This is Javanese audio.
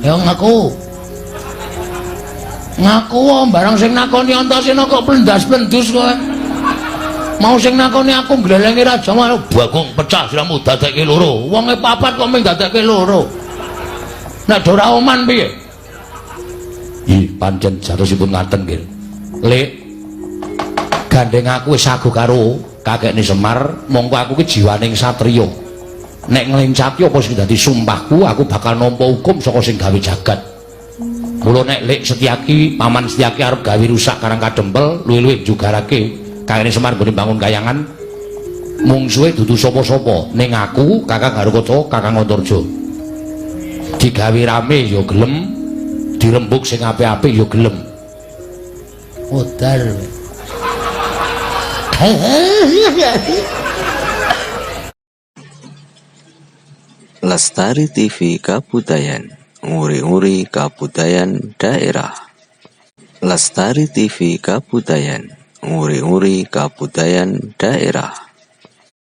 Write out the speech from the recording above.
Ya ngaku. Ngaku barang sing nakoni Antasena kok plendas-plendus kowe. Mau sing nakoni aku glelenge raja mau Bagong pecah siramu dadekke loro. Wonge papat kok mung dadekke loro. Nek ora oman piye? Ih, pancen jarosipun ngaten nggih. Lek gandeng aku wis sago karo kakekne Semar, mongko aku ki jiwaning satriya. Nek nglencati apa sing dadi sumpahku, aku bakal nampa hukum saka sing gawe jagat. Mula nek Lek Setyaki, Paman Setyaki arep gawe rusak Karang Kadempel, luwih-luwih jugarake kakekne Semar nggone bangun kayangan, mungsuhe dudu sapa-sapa, ning aku Kakang Harukaca, Kakang Antarja. Digawe rame ya gelem, dirembug sing apik-apik ya gelem. Modar. Lestari TV Kabudayan, nguri-nguri kabudayan daerah. Lestari TV Kabudayan, nguri-nguri kabudayan daerah.